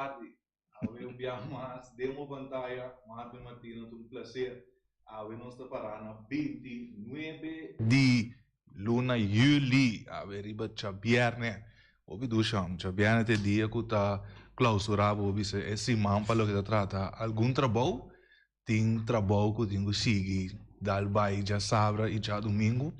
atardi. Awe un bia mas den bo pantaya, Marvin Martina, ta un placer. Awe nos ta para na 29 di luna juli, awe riba djabierne. Hopi dusha, djabierne ta e dia ku ta clausura bo bisa e siman pa loke ta trata algun trabou. Tin trabou ku tin ku sigui dal bai djasabra i djadumingu.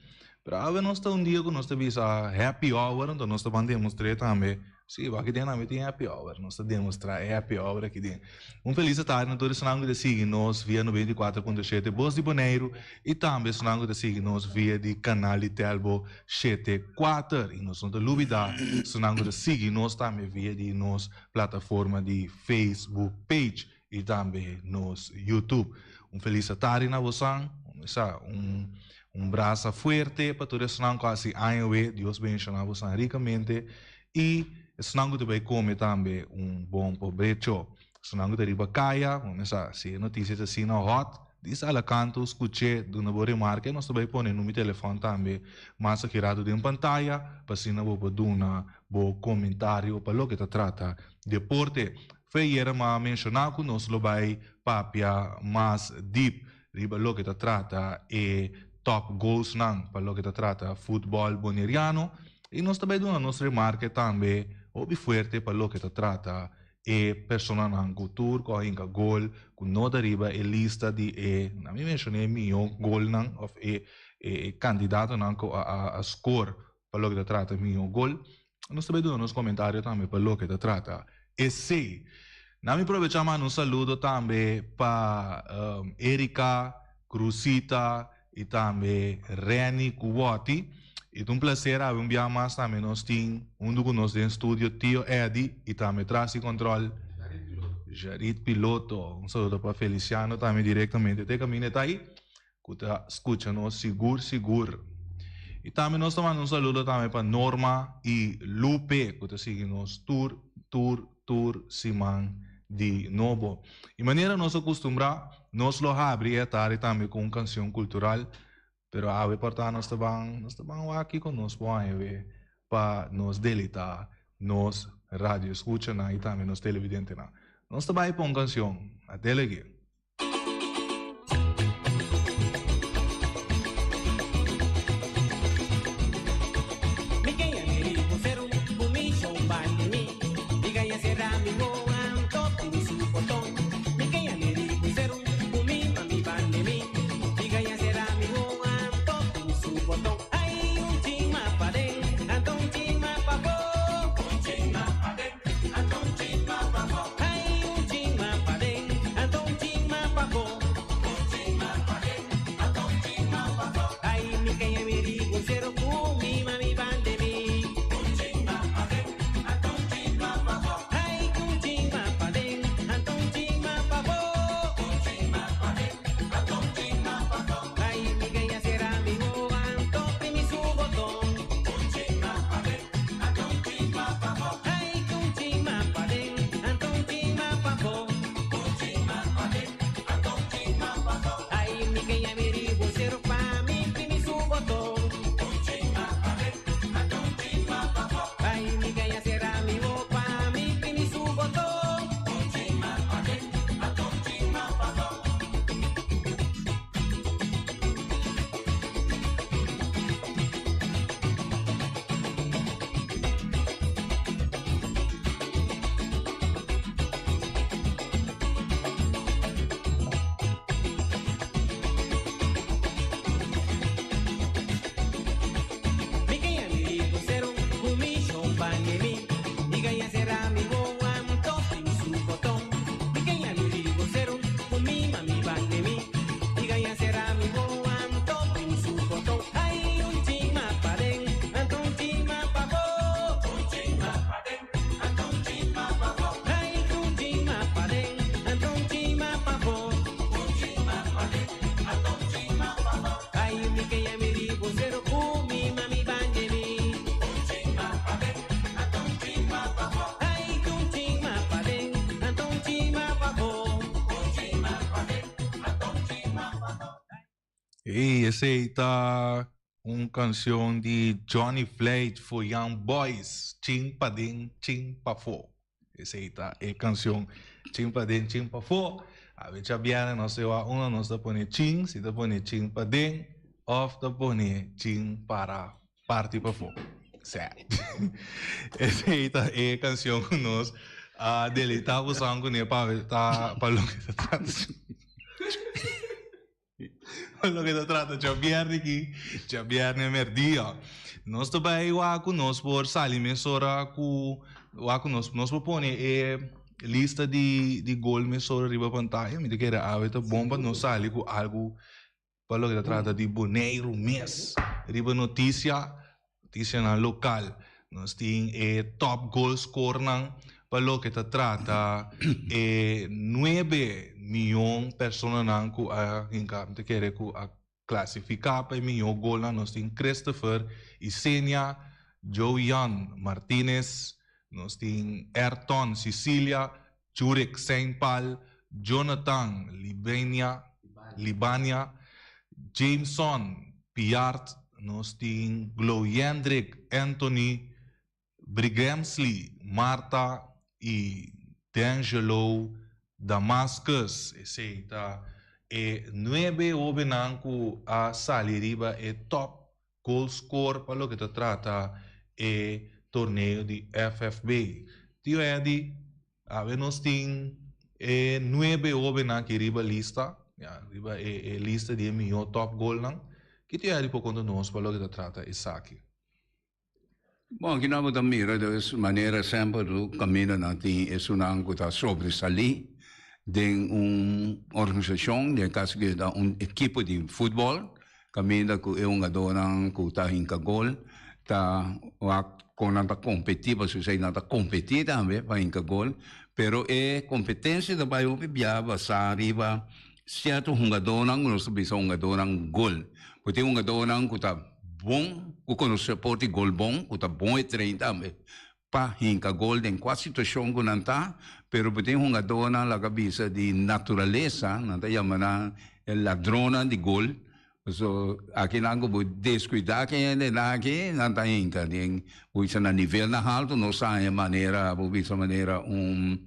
Pero awe nos ta un dia ku nos ta bisa happy hour, anto nos ta ban demostr'é tambe, si, wak den tambe tin happy hour, nos ta demostrá e happy hour aki den. Un felis atardi na tur esnan ku ta sigui nos via 94.7 Bos di Boneiru i tambe esnan ku ta sigui nos via di kanal di Telbo shete kuater. I nos no ta lubidá esnan ku ta sigui nos tambe via di nos plataforma di Facebook page. I tambe nos YouTube. Un felis atardi na bosan. Sa, un un brasa fuerte pa tur esnan ku hasi aña awe. Dios bendiciona bosan ricamente. I esnan ku ta bai come tambe un bon pobrecho. Esnan ku ta riba kaya, bo sa, si e noticia ta asina hot, di sala kantu, skuch'é, duna bo remarke. Nos ta bai pone number di telefòn tambe mas aki rato den pantaya pa asina bo por duna bo komentario pa loke ta trata deporte. Fe ayera m'a menshoná ku nos lo bai papia mas dip riba loke ta trata e top goalsnan pa loke ta trata futbòl boneriano i nos ta bai duna nos remarke tambe hopi fuerte pa loke ta trata e personanan ku tur ku a hinka gol ku no ta riba e lista di e, na mi menshoné e mihó golnan òf e e kandidatonan ku a a skor pa loke ta trata mihó gol. Nos ta bay duna nos comentario tambe pa loke ta trata esey. Na mi probecha manda un saludo tambe pa Erika, Cruzita y tambe Renny cu Watty. Y ta un placer awe un bia mas tambe nos tin hunto cu nos den studio Tio Eddy y tambe tras di control Jarid Piloto. Un saludo pa Feliciano tambe directamente te caminda ta ahi. Ku ta skucha nos sigur sigur. I tambe nos ta manda un saludo tambe pa Norma i Lupe ku ta sigui nos tur tur tur siman di nobo. I manera nos a kustumbrá nos lo habri e atardi tambe ku un kansion kultural, pero awe por ta nos ta ban nos ta ban wak kiko nos por haña we pa nos deleitá nos radioeskuchanan i tambe nos televidentenan. Nos ta bai pa un kansion. Atele aki. Ey, esey ta un cancion di Johnny Vlijt for Young Boys, Chin paden, chin pafo. Esei ta e kanshon Chin Paden Chin Pafó. Awe djabièrnè nos ta wak unda nos ta pone chin, si ta pone chin paden òf ta pone chin para parti pafó. Sè. Esei ta e kanshon ku nos a deleitá boso kuné pa ta pa loke ta trata. Loke ta trata djabièrnè aki, djabièrnè mèrdia. Nos ta bai wak ku nos por sali mesora ku wak ku nos nos por pone e lista di di gol mesora riba pantaya. Mi ta kere awe ta bon pa nos sali ku algu pa loke ta trata di Boneiru mes riba notisia. Notisianan lokal. Nos tin e top goal scorernan pa loke ta trata e nuebe miyon personanan ku a hinka, mi ta kere ku a klasifiká pa e mihó golnan. Nos tin Christopher Isenia, Joe-Jan Martinez, nos tin Ayrton Cicilia, Jurek Saint-Paul, Jonathan Libenia, Libania, Jameson Piart, nos tin Gloyendrick Anthony, Brigemsley Martha y Dangelo Damascus. Esey ta e nuebe hobennan cu a sali riba e top goal score pa loke ta trata e torneo di FFB. Tio Eddy, awe nos tin e nuebe hobennan aki riba lista, ya, riba e e lista di e mihó top goalnan. Ki Tio Eddy por konta nos pa loke ta trata esaki? Bon, aki nan bo ta mira dus manera semper tur kaminda nan tin esunnan ku ta sobresalí den un organisashon, den e kaso aki ta un ekipo di futbòl, kaminda ku e hungadónan ku ta hinka gol ta wak kon nan ta kompetí, pasobra esei nan ta kompetí tambe pa hinka gol, pero e kompetensia ta bai hopi bia basá riba Sierto hungadónan ku nos ta bisa hungadónan gol. Bo tin hungadónan ku ta bon, ku konosé por di gol bon, ku ta bon e train tambe pa hinka gol den kua situashon ku nan ta, pero bo tin hungadónan laga bisa di naturalesa, nan ta yama nan e ladronnan di gol. So akinan ku bo deskuidá ki hendenan aki, nan ta hinka den, bo bisa na nivelnan haltu, nos a haña manera, bo bisa manera un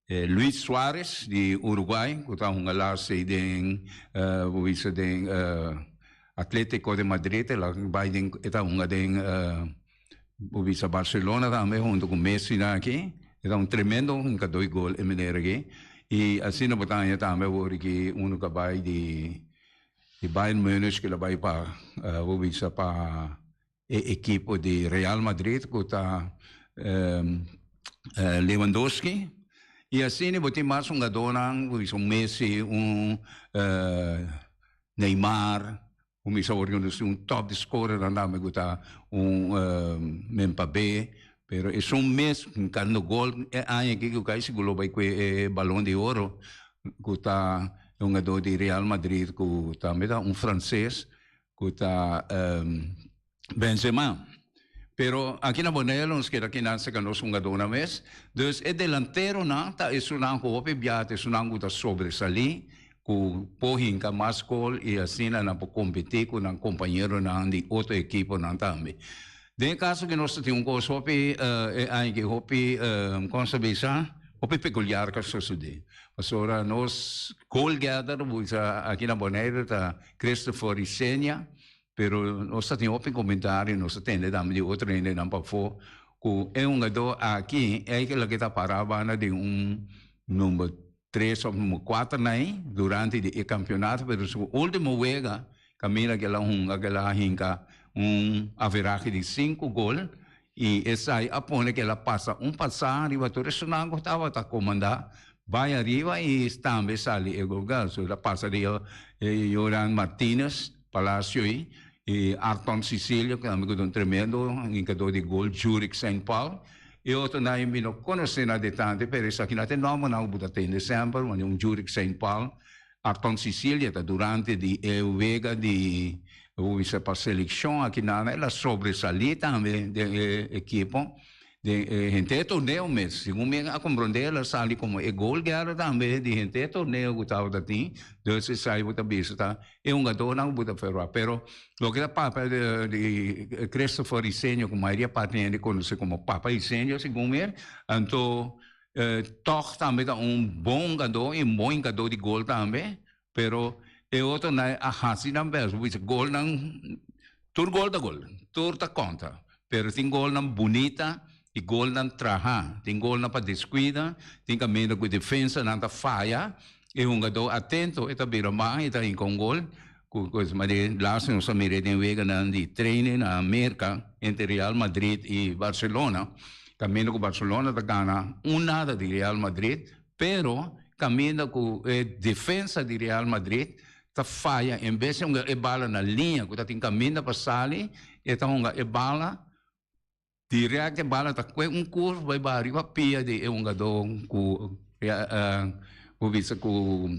Luis Suarez di Uruguay ku ta hunga las ei den bo bisa den Atletico de Madrid el a bai den e ta hunga den bo bisa Barcelona tambe hunto ku Messi nan aki e ta un tremendo hunkadó di gol e meneer aki i asina bo ta haña tambe awor aki unu ku a bai di Bayern Munich ku el a bai pa bo bisa pa E ekipo di Real Madrid ku ta Lewandowski i asina bo tin mas hungadónan ku bisa un Messi, un Neymar, ku mi sa wor un top di scorernan tambe ku ta un Mbappé, pero esun mes hinkando gol e aña aki ku kai sigur lo bai kue e Balon di Oro ku ta e hungadó di Real Madrid ku tambe ta un franses. Ku ta Benzema. Pero aki na Boneiru nos keda kinan seka nos hungadónan mes. Dus e delanteronan ta esunnan ku hopi bia ta esunnan ku ta sobresalí, ku por hinka mas gol i asina nan por kompetí ku nan kompañeronan di otro ekiponan tambe. Den e kaso ku nos ta tin un kos hopi e aña aki hopi kon sa bisa hopi pekuliar ku a sosodé. Pasobra nos goal getter bisa aki na Boneiru ta Christopher Isenia, pero nos ta tin hopi komentario, nos ta tende tambe di otro hendenan pafó ku e hungadó aki ei ke loke ta pará banda di un number tres òf number kuater na ei durante di e kampionato, pero su último wega kaminda ke el a hunga ke el a hinka un averahe di sinku gol I esai a pone ku el a pasa un pasá riba tur esunnan ku tabata komandá bai ariba i tambe sali e gol. So el a pasa riba e Joran Martinez, Palacio i i Arton Cecilio ku tambe ku ta un tremendo hinkadó di gol, Jurick Saint Paul i otronan i mi no konosé nan detante pero esakinan ta e nòmbernan ku bo ta tende semper, wanneer un Jurick Saint Paul. Arton Cicilia ta durante di e wega di bo bisa pa seleccion aki nan el a sobresalí tambe den e ekipo. Den e henter torneo mes, segun mi a komprondé el a sali komo e goalgetter tambe di henter torneo ku tabata tin, dus esei bo ta bisa ta e hungadónan ku bo ta ferwagt. Pero loke ta papia di Christopher Isenia ku mayoria parti hende konosé komo Papa Isenia segun mi, anto tòg tambe ta un bon hungadó i un bon hinkadó di gol tambe, pero e otronan a hasi nan bèst, bo bisa golnan Tur gol ta gol, tur ta konta, pero tin golnan bunita i golnan traha, tin golnan pa deskuida, tin kaminda ku defensanan ta faya, e hungadó atento e ta bira man i ta hinka un gol, ku kos manera laatste nos a mira den weganan di training na Merka entre Real Madrid i Barcelona, kaminda ku Barcelona ta gana un nada di Real Madrid, pero kaminda ku e defensa di Real Madrid ta faya en bes di hunga e bala na liña ku ta tin kaminda pa sali e ta hunga e bala direct e bala ta kue un kurva bai baha riba pia di e hungadó ku bo bisa ku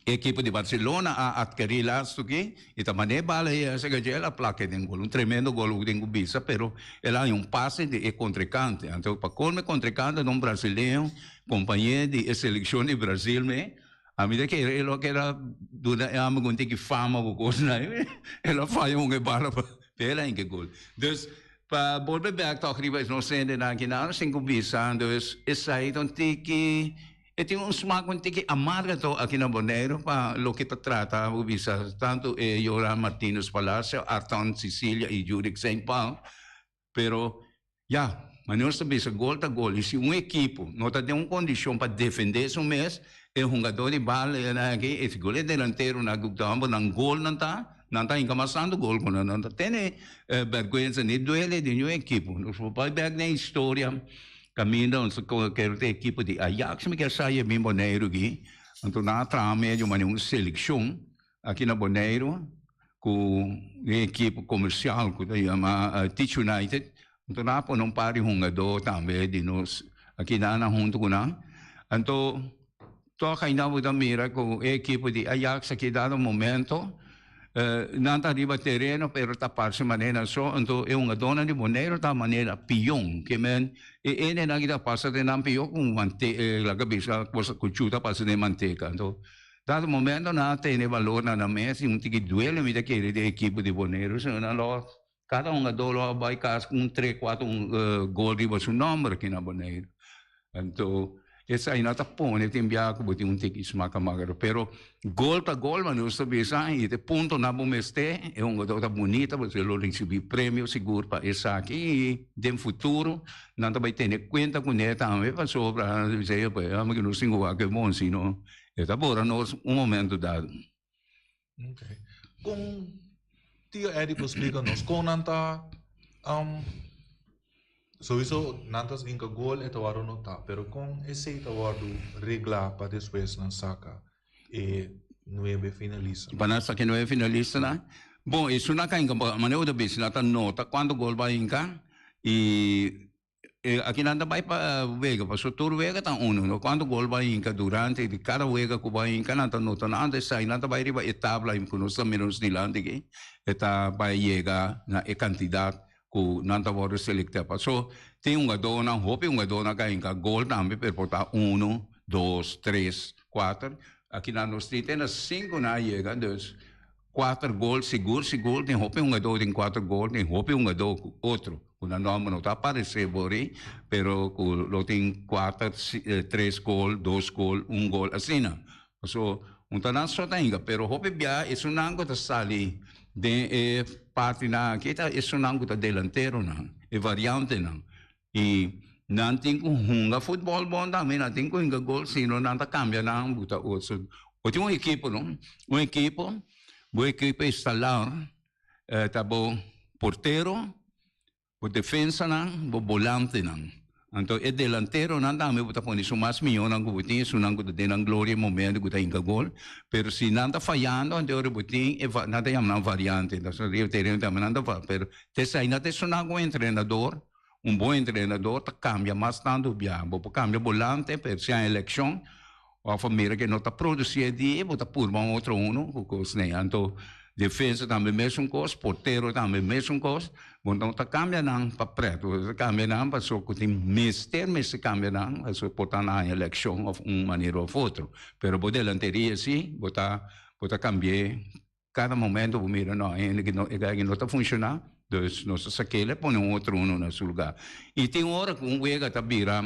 e ekipo di Barcelona a adkerí laatste aki i ta manda e bala ei esaki dje el a plaka den gol un tremendo gol ku tin ku bisa pero el a haña un pase di e kontrinkante anto pa kolmo e kontrinkante ta un brasileño kompañe di e selekshon di Brasil me. A mi ta kere e lo keda duna e homber un tiki fama ku kosnan ei, e lo faya un e bala pa el a hinka e gol. Dus, pa bolbe bek tòg riba e nos hendenan aki nan sin ku bisa, dus esei ta un tiki, e tin un smak un tiki amarga tòg aki na Boneiru pa loke ta trata bo bisa tantu e Joran Martinus Palacio, Arton Cicilia i Jurick Saint Paul. Pero, ya, manera nos ta bisa, gol ta gol. I si un ekipo no ta den un kondishon pa defendé su mes, e hungadó di bal aki, e si gol e delanteronan ku ta homber nan golnan ta, nan ta hinka mas tantu gol ku nan. Nan ta tene bèrgwensa ni duele di niun ekipo. Nos por bai bèk den historia kaminda nos ta kere ta ekipo di Ajax, mi kier sa e bin Boneiru aki, anto nan a traha medio manera un selekshon Aki na Boneiru ku e ekipo komersial ku ta yama Teach United, anto nan a pone un par di hungadó tambe di nos aki nan huntu ku nan. Anto tòg ainda bo ta mira ku e ekipo di Ajax aki dado momento nan ta riba tereno pero ta parse manera so, anto e hungadónan di Boneiru ta manera pion, ke men e hendenan ki ta pasa den nan pion ku mante laga bisa ku chuta pasa den manteka. Anto Dado momento nan a tene balor na nan mes y un tiki duele mi ta kere di ekipo di Boneiru sino nan lo cada hungador lo a bay cas cu un tres cuatro gol riba su nomber aki na Boneiru. Anto esai no ta pone tin bia cu bo tin un tiki smaca magro pero gol ta gol manera nos ta bisa y te punto nan bo mester e hungador ta bunita pasobra lo ricibi premio sigur pa esaki y den futuro nan ta bay tene cuenta cune tambe pasobra nan ta bisa epa amo cu nos tin cu wak e bon sino E ta bora nos un momento dado. Ok. Kon Tio Eddie por splika nos kon nan ta um, sowieso nan ta hinka gol e ta wòrdu notá, pero kon esei ta wòrdu reglá pa despues nan saka e nuebe finalista? Pa nan saka e nuebe finalistanan? Bon, esun nan ka hinka, manera bo ta bisa, nan ta nota kuantu gol bo a hinka i Aki nan ta bai pa wega, pasobra tur wega ta uno, no? Cuanto gol bo a hinca durante di cada wega cu bo a hinca nan ta nota nan antes esai nan ta bai riba e tabla cu nos ta mira nos dilanti aki, e ta bai yega na e cantidad cu nan ta wordo selecta. Paso tin hungadornan, hopi hungadornan cu a hinca gol tambe, pero por ta uno, dos, tres, cuater. Aki nan nos tin te na cinco nan a yega, dus Kuater gol sigur sigur tin hopi hungadó tin kuater gol tin hopi hungadó ku otro ku nan nòmber no ta aparesé bori pero ku lo tin kuater tres gol dos gol un gol asina paso un ta nan so ta hinga pero hopi bia esunnan ku ta sali den e partinan aki ta esunnan ku ta delanteronan e variantenan i nan tin ku hunga futbòl bon tambe nan tin ku hinga gol sino nan ta kambia nan buta otro bo tin un ekipo no un ekipo bo ekipo instalá ta bo portero bo defensanan bo bolantenan anto e delanteronan tambe bo ta pone su mas mihónan ku bo tin esunnan ku ta den nan gloria e momento ku ta hinka gol pero si nan ta fayando anto ora bo tin e nan ta yama nan variante nan ta pero te esei nan ta esunnan ku entrenador. Un bon entrenador ta cambia mas tanto bia. Bo por cambia bolante, pero si hay eleccion, of a mira que no ta produci e dia, bo ta purba un otro uno cu cos nei. Anto, Defensa tambe mesun kos, portero tambe mesun kos. Bo no ta kambia nan pa pret, bo ta kambia nan pasobra ku tin mester mester kambia nan pasobra por ta nan haña lekshon òf un manera òf otro. Pero bo delanteria si bo ta bo ta kambi'é kada momento bo mira no e hende no e guy no ta funshoná dus nos ta sak'el e pone un otro unu na su lugá. I tin ora ku un wega ta bira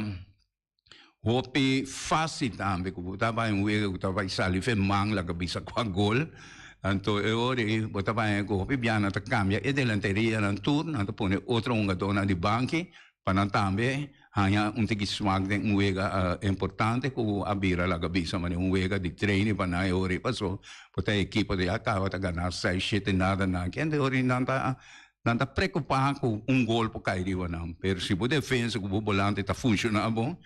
Hopi fácil tambe ku bo ta bai un wega ku ta bai sali fe man laga bisa kua gol. Anto e ora ei bo ta bai ku hopi bia nan ta kambia e delanterianan tur, nan ta pone otro hungadónan di banki pa nan tambe haña un tiki smak den un wega importante ku a bira laga bisa manera un wega di training pa nan e ora ei paso bo ta ekipo di a kaba ta gana seis shete nada nan kende e ora ei nan ta Nan ta preokupá ku un gol por kai riba nan, pero si bo defensa ku bo bolante ta funshoná bon,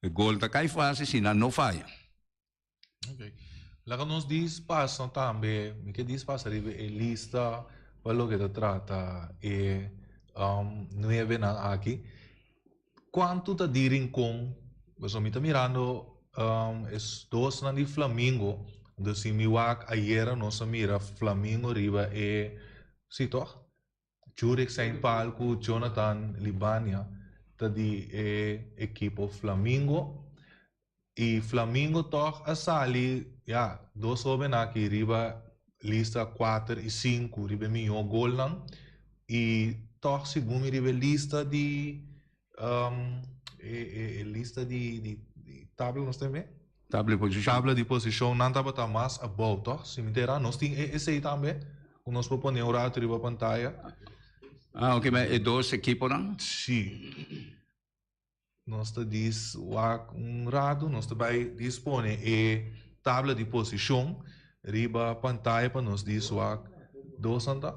e gol ta kai fásil si nan no faya. Ok. Laga nos dis pasa tambe, mi ke dis pasa riba e lista pa loke ta trata e nuevenan aki. Kuantu ta di Rincon? Pasobra mi ta mirando e dosnan di Flamingo, dus si mi wak ayera nos a mira Flamingo riba e, si toch? Jurick Saint Paul ku Jonathan Libania ta di e ekipo Flamingo. I Flamingo tòg a sali, ya, dos hóbennan aki riba lista kuater i sinku riba e mihó golnan. I tòg segun mi riba e lista di e lista di di tabla nos ta hebe? Tabla di posishon. Tabla di posishon nan tabata mas abou tòg? Si mi ta erá nos tin e esei tambe ku nos por pone un ratu riba pantaya. Ah oke, ma e dos ekiponan? Si. Nos ta dis wak un ratu, nos ta bai dis pone e tabla di posishon riba pantaya pa nos dis wak dos anta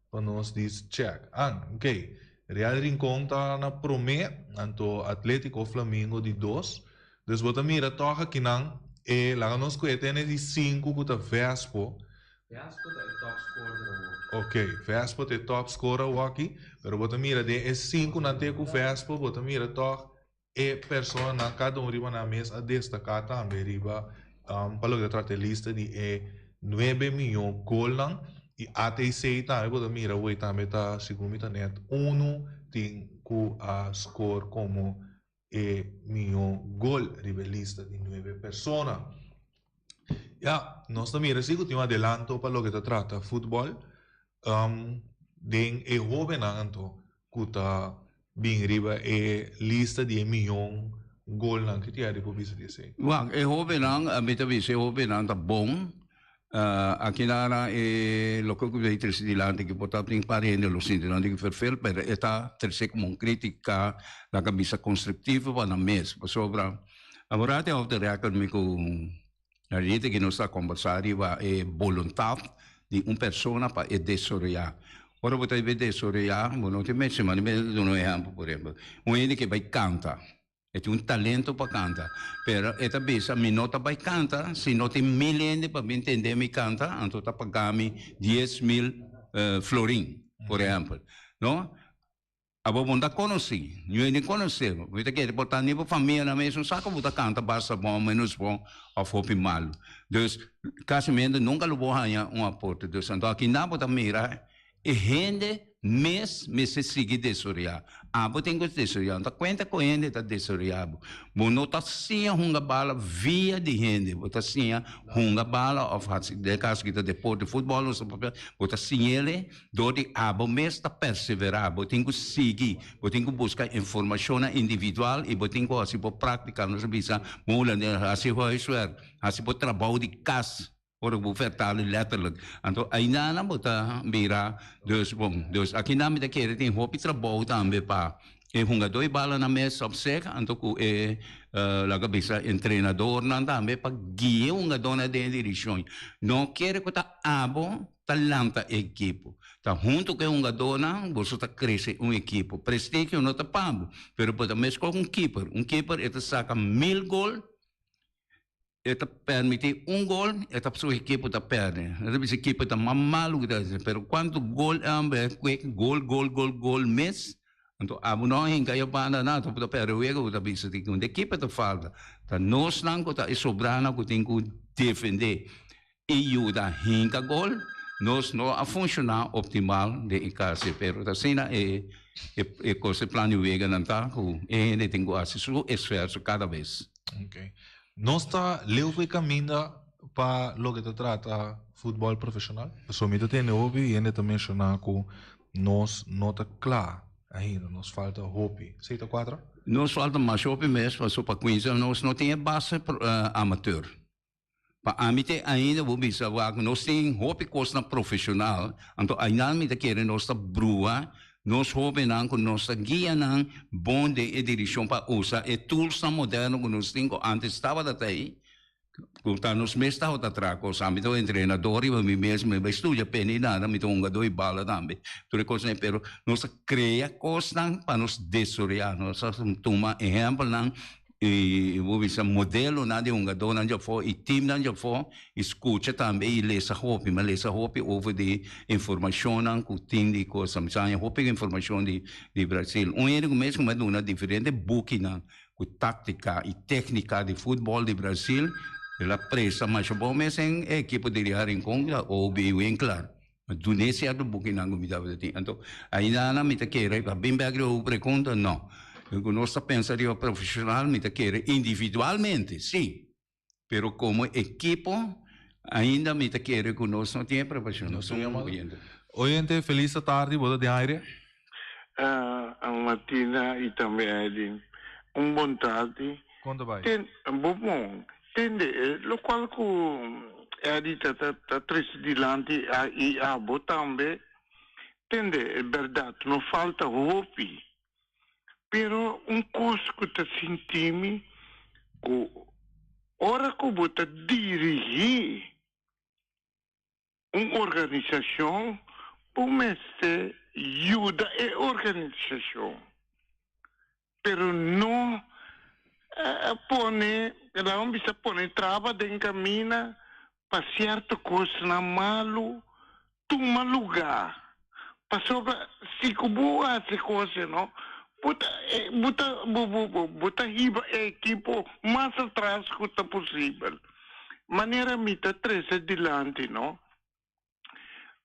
pa nos dis check. An, ok. Real Rincon ta na promé, anto Atletico Flamingo di dos. Dus bo ta mira tòg akinan e laga nos ku e tene di sinku ku ta Vespo. Vespo ta e top scorer awoki. Ok, Vespo ta e top scorer awoki, pero bo ta mira den e sinkunan te ku Vespo, bo ta mira tòg e personanan kada un riba nan mes a destaká tambe riba pa loke ta trata e lista di e nuebe mihó golnan i ATC tambe bo ta mira awor tambe ta segun mi ta nèt unu tin ku a score komo e mihó gol riba e lista di nuebe persona. Ya, nos ta mira si ku tin un adelanto pa loke ta trata futbòl den e hóbennan anto ku ta bin riba e lista di e mihó golnan. Ke Thierry por bisa di esei? Wak, e hóbennan, mi ta bisa e hóbennan ta bon. Aki nana e loke ku bay trese dilanti ki por ta tin par hende lo sinti nan di vervel pero e ta trese komo un kritika laga bisa konstruktivo pa nan mes pasobra awor te off the record mi ku Rita ki nos ta kombersa riba e boluntat di un persona pa e desaroya ora bo ta desaroya bo no tin mester manda mi duna un ehempel por ehempel un hende ke bay kanta. E tin un talento pa canta, pero e ta bisa mi no ta bay canta si no tin mil hende pa bin tende mi canta, anto ta paga mi 10,000 florin, por ehempel, no? Abo bo no ta conoci, niun hende conoce bo, mi ta kere por ta ni bo famia nan mes no sa cu bo ta canta basta bon, menos bon of hopi malo. Dus, casi mente nunca lo bo haya un aporte. Dus, anto aki nan bo ta mira E hende mes mester sigui desoreá. Abo tin ku desoreá. No ta kuenta ku hende ta desoreá bo. Bo no ta siña hunga bala via di hende. Bo ta siña hunga bala òf hasi, den kaso ki ta deporte, futbòl nos ta papia, bo ta siñ'el dor di abo mes ta perseverá. Bo tin ku sigui. Bo tin ku buska informashonnan individual i bo tin ku hasi bo práktika. Nos ta bisa, bo hulandes, hasi huiswerk, hasi bo trabou di kas. Ora bo vertale letterlijk. Anto ainana bo ta bira dus bon. Dus akinan mi ta kere tin hopi trabou tambe pa e hungadó e bala nan mes op zich, anto ku e laga bisa entrenadornan tambe pa guia e hungadónan den e direkshon. No kere ku ta abo ta lanta e ekipo. Ta huntu ku e hungadónan boso ta krese un ekipo. Prestigio no ta pa bo, pero bo ta meskos ku un keeper. Un keeper e ta saka mil gol. E ta permiti un gol, e ta su ekipo ta perde. E ta bisa ekipo ta mas malu ku ta hasi, pero kuantu gol e homber a kwek, gol, gol, gol, gol mes, anto abo no a hinka e banda nan, anto bo ta perde wega, bo ta bisa di ku ekipo ta falta. Ta nosnan ku ta e sobranan ku tin ku defende i yuda hinka gol. Nos no a funshoná optimal den e kase, pero ta asina e e kos e plan di weganan ta ku e hende tin ku hasi su esfuerso kada bes. Ok. Nos ta leu ku e kaminda pa loke ta trata futbòl profeshonal? Pasobra mi ta tende hopi hende ta menshoná ku nos no ta kla ainda, nos falta hopi. Esei ta kuadra? Nos falta masha hopi mes pasobra pa kuinsa nos no tin e base amateur. Pa ami te ainda bo bisa wak nos tin hopi kosnan profesional, anto ainan mi ta kere nos ta brua nos hobennan ku nos ta guia nan bon den e direkshon pa usa e toolsnan moderno ku nos tin ku antes tabata ta ei, ku ta nos mes tabata traha kos. Ami ta un entrenador riba mi mes, mi bai studia pena i nada, mi ta hungadó i bala tambe, tur e kosnan ei, pero nos ta krea kosnan pa nos desaroyá, nos ta tuma ehèmpelnan I bo bisa modelonan di hungadónan djafó i timnan djafó i skucha tambe i lesa hopi. Mi a lesa hopi over di informashonnan ku tin di kos. Mi sa haña hopi informashon di di Brasil. Un hende ku mes ku mi a duna diferente bukinan ku táktika i téknika di futbòl di Brasil, el a presta masha bon mes den e ekipo di Real Rincon, OB Winkler. Mi a dun'é sierto bukinan ku mi tabata tin. Anto, ainda mi ta kere, pa bin bek riba bo pregunta, no. Ku nos ta pensa riba profeshonal, mi ta kere individualmente, sí. Pero komo ekipo, ainda mi ta kere ku nos no tin e preparashon. Nos un oyente. Oyente, felis atardi, bo ta den aire. Martina i tambe Edin, un bon tardi. Kon ta bai? Ten, bo bon. Tende, e lokual ku Eddy ta ta trese dilanti i abo tambe, tende, e bèrdat, no falta hopi. Pero un kos ku ta sinti mi ku ora ku bo ta dirigí un organisashon, bo mester yuda e organisashon, pero no pone, laga bisa pone traba den camina pa cierto cosnan malu tuma lugar. Pasobra si cu bo haci cos no, bo ta bo ta bo ta hiba e ekipo mas atras cu ta posibel. Manera mi ta trece dilanti no,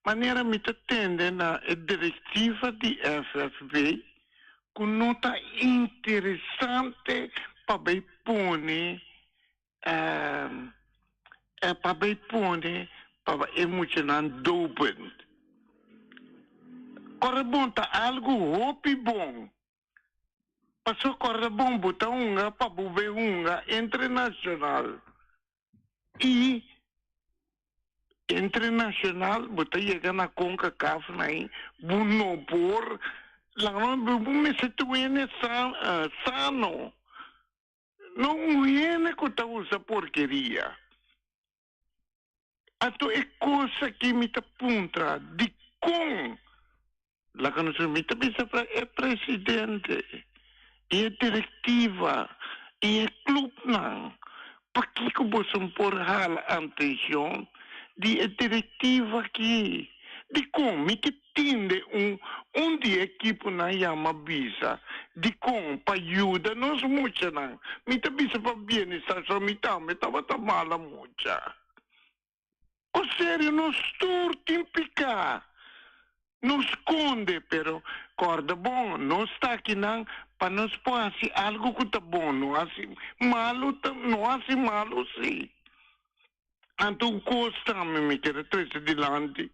manera mi ta tende na e directiva di FFB cu no ta interesante pa bay pone pa bay pone pa e muchanan dopen. Corre bon ta algo hopi bon. Paso corre bon bo ta hunga pa bo bay hunga internacional. Y internacional bo ta yega na Concacaf na bo no por laga bo mester tin un hende sano. No un hende ku ta usa porkeria. Anto e kos aki mi ta puntra, dikon? Laga nos mi ta bisa fra e presidente i e direktiva i e klupnan, pakiko boso no por hala antenshon di e direktiva aki? Dikon mi ke Tinde un un di e ekiponan yama bisa, Dikon? Pa yuda nos muchanan. Mi ta bisa pa bienestar, so mi tambe tabata mala mucha. O serio, nos tur tin piká. No skonde, pero kòrda bon, nos ta akinan pa nos por hasi algu ku ta bon, no hasi malu, no hasi malu sí. Anto un kos tambe mi kere trese dilanti.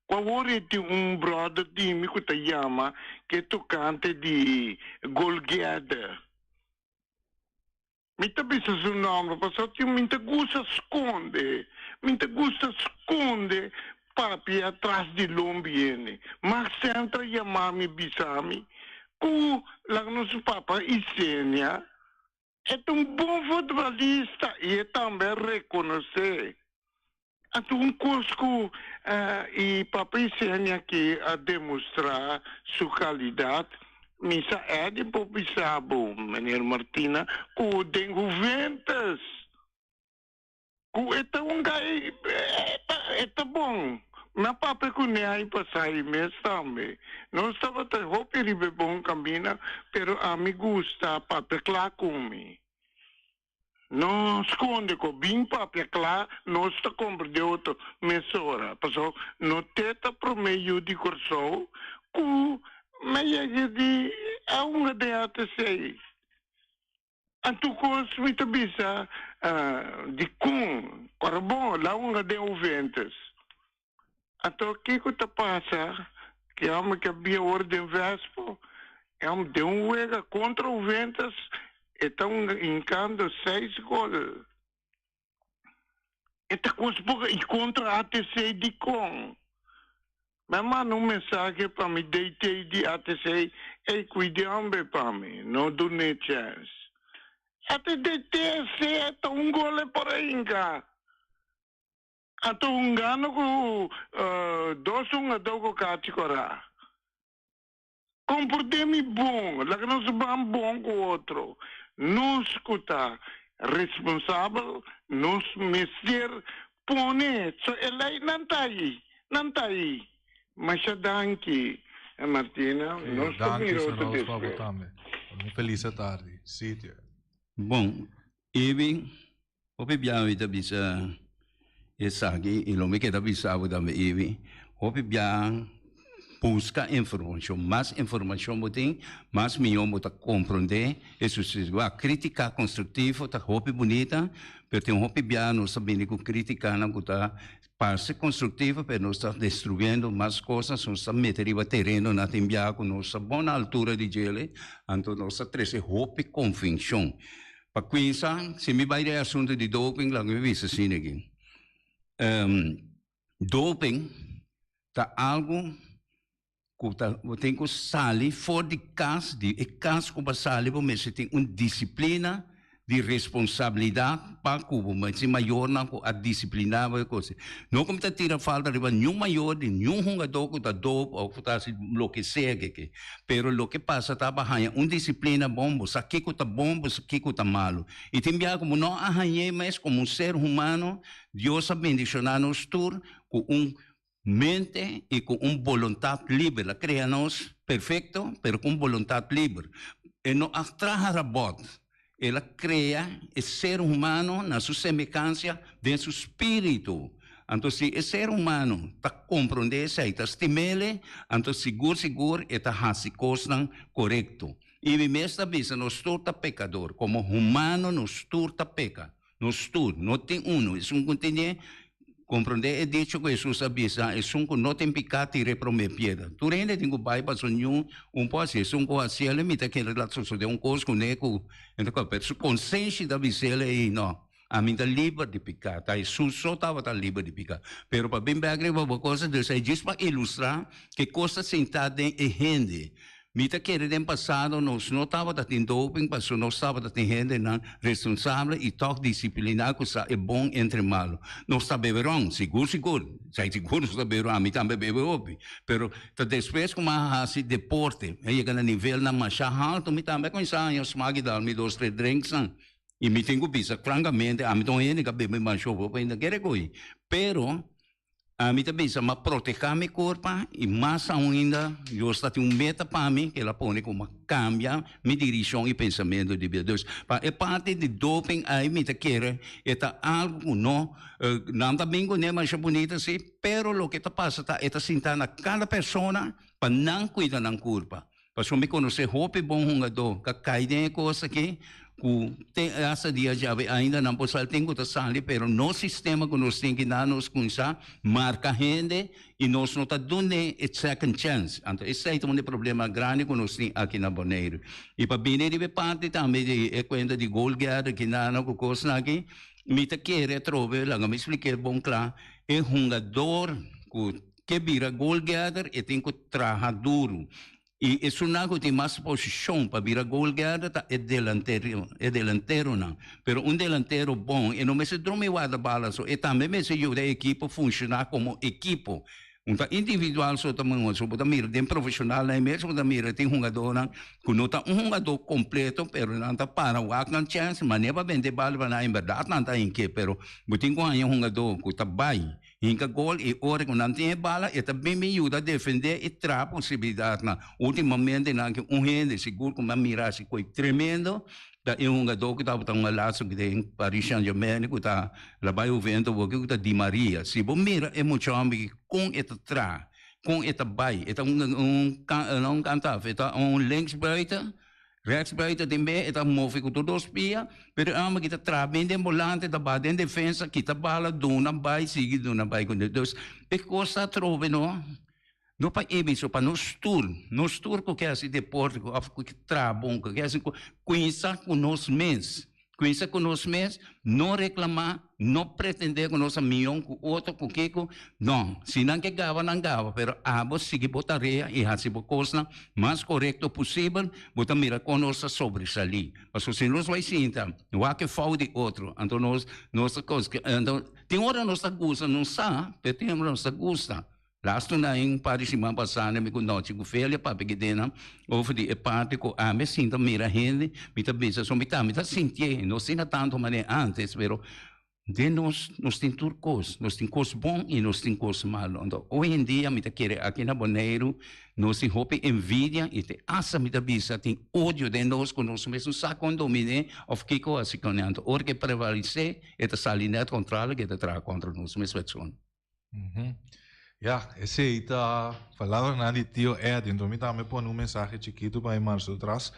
Ku awor e tin un brother di mi ku ta yama ke tokante di Golgèdè. Mi ta bisa su nòmber pasobra tin mi ta gusta skonde, mi ta gusta skonde papia tras di lombi hende. Max Centra yama mi bisa mi ku laga nos papa Isenia e ta un bon futbolista i e tambe a rekonosé. Anto un kos ku e papa Isenia aki a demostrá su kalidat, mi sa Eddy por bisa bo, meneer Martina, ku den Juventus ku e ta un gai e ta bon. Mi a papia kuné aña pasá i mes tambe. Nos tabata hopi riba e bon kaminda, pero ami gusta papia kla ku mi. No skonde ku bin papia kla, nos ta komprendé otro mesora. Pasobra no te ta promé yu di Kòrsou ku me yega di a hunga den ATC. Anto kos mi ta bisa dikon ora bon la hunga den Juventus. Anto kiko ta pasa ku e hòmber ke a bia ora den Vespo, e hòmber den un wega kontra Juventus e ta hunga hinkando seis gol. E ta kos poko i kontra ATC dikon? Mi a manda un mensahe pa mi DT di ATC, ey cuide homber pa mi, no dun'e chens. Ate DTC ta un gol e por a hinca. Anto hungando cu dos hungador cu kachi cora. Komport'é mi bon, laga nos ban bon ku otro. Nos ku ta responsabel, nos mester pone so e leinan ta ayi, nan ta ayi. Masha danki, Martina. Nos ta Danki, mira otro Sra. Roos, pa bo despues. tambe. Un felisa tardi. Sitio. Bon, Evi, hopi biaha mi ta bisa esaki y lo mi keda bisa bo tambe Evi, hopi biaha busca informacion, mas informacion bo tin, mas miyo bo ta comprende e suceso. Wak, critica constructivo ta hopi bunita, pero tin hopi biaha nos ta bini cu criticanan cu ta parse constructivo, pero nos ta destruyendo mas cosas, nos ta mete riba terenonan tin biaha cu nos ta bon na altura di djele, anto nos ta trece hopi confusion. Pa cuinsa, si mi bay den e asunto di doping, laga mi bisa asina aki. Doping ta algo cu ta, bo tin cu sali for di cas, di e cas cu bo a sali bo mester tin un disciplina di responsabilidad pa cu bo mester mayornan cu a disciplina bo e cos. No cu mi ta tira falta riba niun mayor di niun hungador cu ta dope of cu ta haci loke sea keke. Pero loke pasa ta pa haña un disiplina bon, bo sa kiko ta bon, bo sa kiko ta malu. I tin biaha ku bo no a hañ'é mes komo un ser humano, Dios a bendishoná nos tur ku un mente i ku un boluntat liber. El a krea nos perfekto, pero ku un boluntat liber. E no a traha rabòt, el a krea e ser humano na su semehansia den su spiritu. Anto si e ser humano ta komprondé esei, ta stim'ele, anto sigur sigur e ta hasi kosnan korekto. I mi mes ta bisa, nos tur ta pekador. Komo humano nos tur ta peka. Nos tur, no tin unu. Esun ku tene komprondé e dicho ku Hesus a bisa, esun ku no tin piká tira e promé piedra. Tur hende tin ku bai pasobra niun un por hasi. Esun ku hasi el mi ta kere laat sosodé un kos kuné ku pero su konsenshi ta bis'el ei no. Ami ta liber di piká. Ta Hesus so tabata liber di piká. Pero pa bin bèk riba bo kos, dus ei djis pa ilustrá ke kos ta sintá den e hende. Mi ta kere den pasado nos no tabata tin doping pasobra nos tabata tin hendenan responsabel i tòg disipliná ku sa e bon entre malu. Nos ta bebe ròn, sigur sigur, esei sigur nos ta bebe ròn, ami tambe bebe hopi, pero ta despues ku mi a hasi deporte, mi a yega na nivelnan masha haltu, mi tambe a kuminsá haña smak i dal mi dos tres drinksnan. I mi tin ku bisa frankamente, ami ta un hende ku a bebe masha hopi, mi ta kere ko'i, pero Ami ta bisa m'a protehá mi kurpa i mas ainda Dios ta tin un meta pa mi ku el a pone ku m'a kambia mi dirishon i pensamentu di bida. Dus pa e parti di doping ai mi ta kere e ta algu ku no nan ta bin kuné masha bunita si pero loke ta pasa ta e ta sinta na kada persona pa nan kuida nan kurpa. Pasobra mi konosé hopi bon hungadó ku a kai den e kos aki, ku te hasta dia djawe ainda nan por sali, tin ku ta sali, pero nos sistema ku nos tin ki na nos kuminsá marka hende i nos no ta dun'é e second chance. Anto esei ta un di e problema grandi ku nos tin aki na Boneiru. I pa bini riba e parti tambe di e kuenta di goal getter ki nan ku kosnan aki, mi ta kere atrobe, laga mi splik'é bon kla, e hungador ku Ke bira goalgetter e tin ku traha duru. I esunnan ku tin mas posishon pa bira goalgetter ta e delantero, e delanteronan. Pero un delantero bon e no mester drumi warda bala so, e tambe mester yuda e ekipo funshoná komo ekipo. Un ta individual so ta mihó, so bo ta mira den profeshonalnan e mes bo ta mira tin hungadónan ku no ta un hungadó kompleto pero nan ta para wak nan chèns manera pa bende bala pa nan, en bèrdat nan ta hinké pero bo tin ku haña un hungadó ku ta bai. Hinka gol i ora ku nan tin e bala e ta bin bin yuda defendé i traha posibilidatnan. Ultimamente nan ke un hende sigur ku mi a mira hasi koi tremendo ta e hungadó ku tabata hunga laatste den Paris Saint Germain ku ta la bai Juventus awor ku ta Di Maria. Si bo mira e mucha homber aki kon e ta traha, kon e ta bai, e ta un un kant af, e ta un linksbuiten. Rechtsbuiten tin be e ta move ku tur dos pia, pero e homber ki ta traha bien den bolante, ta baha den defensa, kita bala, duna bai, sigui duna bai ku Dus e kos ta atrobe no, no pa e biso, pa nos tur, nos tur ku ke hasi deporte ku òf ku ke traha bon, ku ke hasi ku, kuinsa ku nos mes. Kuinsa ku nos mes, no reklamá, no pretendé ku nos ta mion ku otro, ku kiko. No, si nan ke gaba, nan gaba, pero abo sigui bo tarea i hasi bo kosnan mas korekto posibel, bo ta mira kon nos ta sobresalí. Pasobra si nos bai sinta wak e fou di otro, anto nos nos ta kos, anto tin ora nos ta gusta, nos sa, pero tin ora nos ta gusta. Laatste na un par di siman pasá mi ku nochi ku Felia papia ki den nan over di e parti ku ami sinta mira hende mi ta bisa so mi tambe ta sintié no asina tantu manera antes pero den nos nos tin tur kos nos tin kos bon i nos tin kos malo anto hoy en dia mi ta kere aki na Boneiru nos tin hopi envidia i te asta mi ta bisa tin odio den nos ku nos mes no sa kon dominé òf kiko hasi kuné anto ora ke prevalesé e ta sali nèt kontrali ke ta traha kontra nos mes persona. Ya, esei ta palabranan di Tio Eddy. Enton mi tambe pone un mensahe chikitu pa mi marcha tras.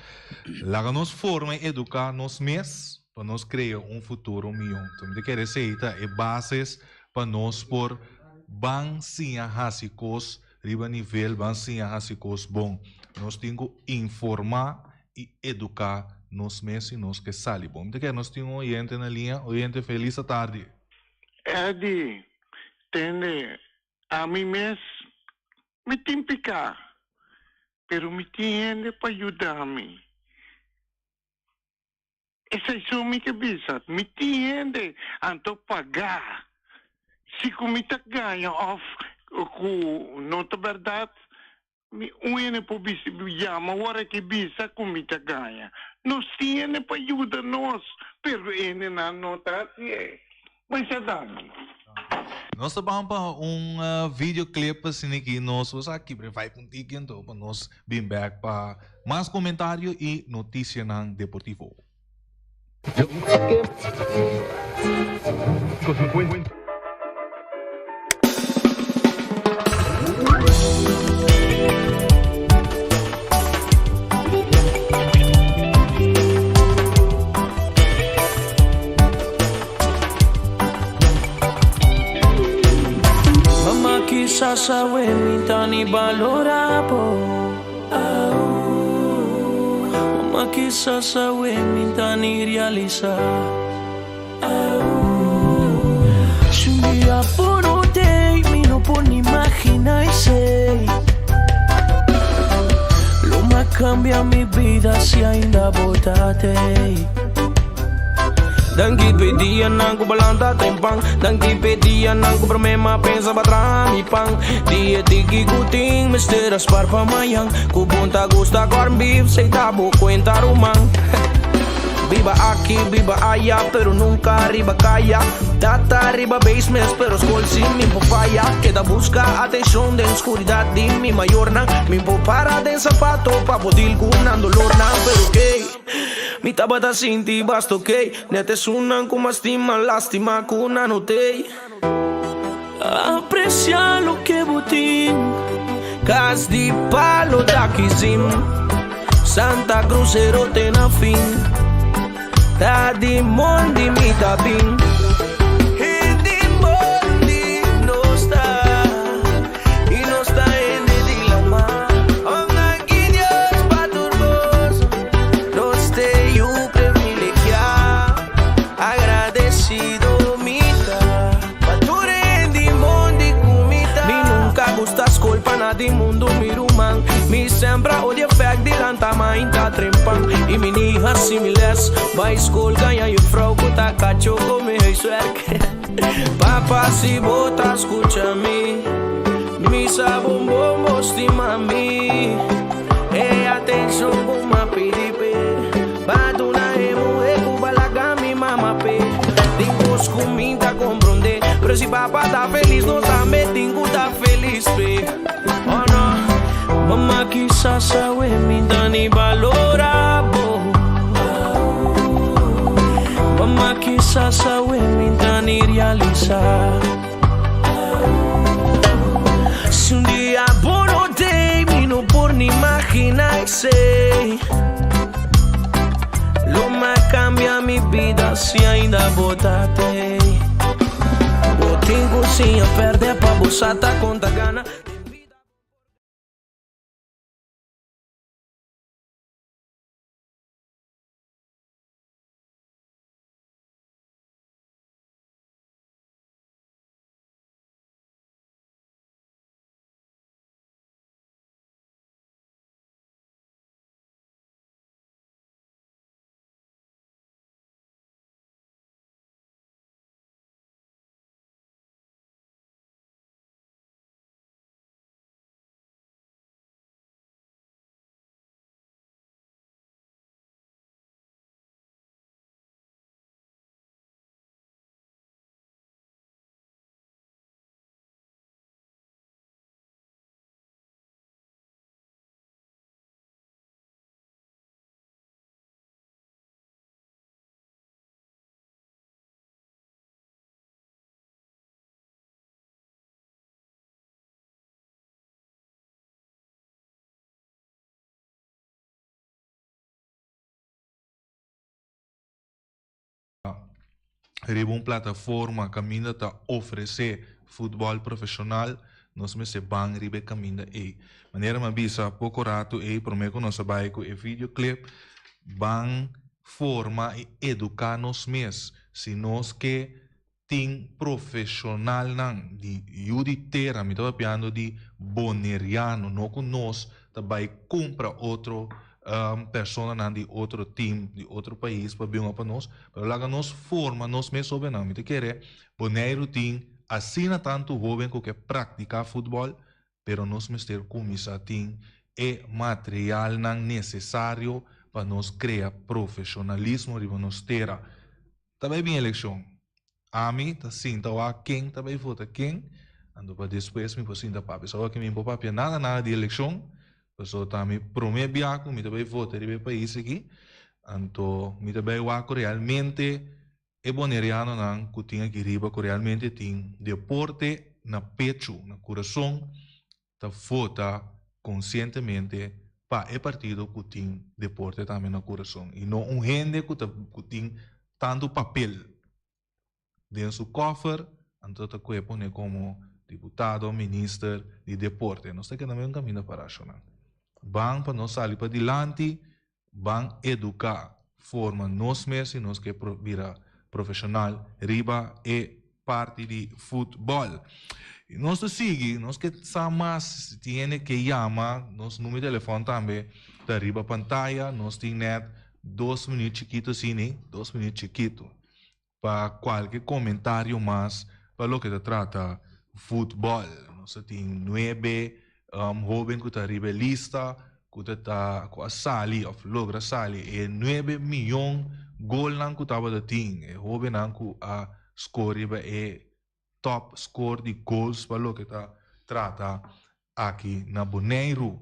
Laga nos forma i eduká nos mes pa nos krea un futuro mihó. Enton mi ta kere esei ta e bases pa nos por ban siña hasi kos riba nivel, ban siña hasi kos bon. Nos tin ku informá i eduká nos mes si nos ke sali bon. Mi ta kere nos tin un oyente na liña. Oyente, felis atardi. Eddie, tende, ami mes mi tin piká, pero mi tin hende pa yuda mi. Esei so mi ke bisa, mi tin hende, anto pagá. Si ku mi ta gaña òf ku no ta bèrdat, Mi un hende por bisa yama ora ki bisa ku mi ta gaña. Nos tin hende pa yuda nos, pero e hendenan no ta hasié. Masha danki. Nos ta ban pa un video clip asina ki nos bo sa kibra e vibe un tiki anto pa nos bin bek pa mas comentario y noticianan deportivo. Mama kisas awe mi ta ni balora bo. Mama kisas awe mi ta ni realisa. Si un dia bo no tey mi no por ni imagina esey. Lo ma cambia mi bida si ainda bo ta tey. Danki p'e dianan ku balanta trempan Danki p'e dianan ku promé m'a pensa pa traha mi pan Di e tiki ku tin mester a spar pa mañan Ku bon ta gusta corn beef sey ta bo kuenta ruman Biba aki biba aya pero nunka riba kaya Tata riba basement pero skol si mi por faya Keda buska atenshon den skuridat di mi mayornan Mi por para den sapato pa bo deal ku nan dolornan Pero key. Mi tabata sinti basta okey Net esunnan ku mas stima lastima ku nan no tey Aprecia loke bo tin Kas di palo ta kizim Santa Cruz ero te na fin Ta di mondi mi ta bin Hende mondi nos ta Y nos ta hende di lama Danki Dios pa tur cos Nos te yu privilegia Agradecido mi ta Pa tur hende mondi cu mi ta Mi nunca gusta scol pa na di mundo mi ruman Mi sempre a odia fek di lanta mainta trempan Y mi ni haci mi les Bay scol gaña juffrouw cu ta cacho come huiswerk Papa si bo ta scucha mi Mi sa bon bon bo stima mi E atencion cu m'a pidi p'e Pa duna e muhe cu balaga mi mama p'e Tin cos cu mi ta compronde. Pero si papa ta felis nos tambe tin ku ta felis p'e. Oh no, mama kisas awe mi ta ni balora bo. Mama kisas awe mi ta ni realisa. Si un dia bo no t'ei mi no por ni imagina esei. Lo m'a cambia mi bida si ainda bo ta t'ei. Bo tin cu siña perde pa bo sa ta con ta gana. Riba un plataforma kaminda ta ofresé futbòl profeshonal, nos mester ban riba e kaminda ei. Manera mi a bisa poko ratu ei promé ku nos a bai ku e videoclip, ban forma i eduká nos mes. Si nos ke tin profeshonalnan di yu di tera, mi ta papiando di boneriano, no ku nos ta bai kumpra otro personanan di otro team, di otro pais pa bin pa nos, pero laga nos forma nos mes hobennan. Mi ta kere Boneiru tin asina tantu hoben ku ke praktiká futbòl, pero nos mester kuminsá tin e materialnan nesesario pa nos krea profeshonalismo riba nos tera. Ta bai bin elekshon. Ami ta sinta wak ken ta bai vota ken, anto pa despues mi por sinta papia. Sa wak mi por papia nada nada di elekshon, pasobra ta mi prome bia ku mi ta bai vota riba e pais aki, anto mi ta bai wak ku realmente e bonerianonan ku tin aki riba ku realmente tin deporte na pechu, na kurason, ta vota konsientemente pa e partido ku tin deporte tambe na kurason i no un hende ku ta ku tin tantu papel den su kòfer anto ta kohe pone komo diputado minister di deporte. Nos ta keda mesun kaminda pa rashonan. Ban pa nos sali padilanti Ban eduká, forma nos mes si nos ke bira profeshonal riba e parti di futbòl. I nos ta sigui, nos ke sa mas, si tin hende ke yama, nos numero di telefòn tambe ta riba pantaya, nos tin nèt dos minüt chikitu asina, dos minüt chikitu. Pa kualke komentario mas pa loke ta trata futbòl. Nos ta tin nuebe hóben ku ta riba e lista ku ta ta ku a sali òf logra sali e nuebe miyon golnan ku tabata tin. E hóbennan ku a skor riba e top score di goals pa loke ta trata aki na Boneiru.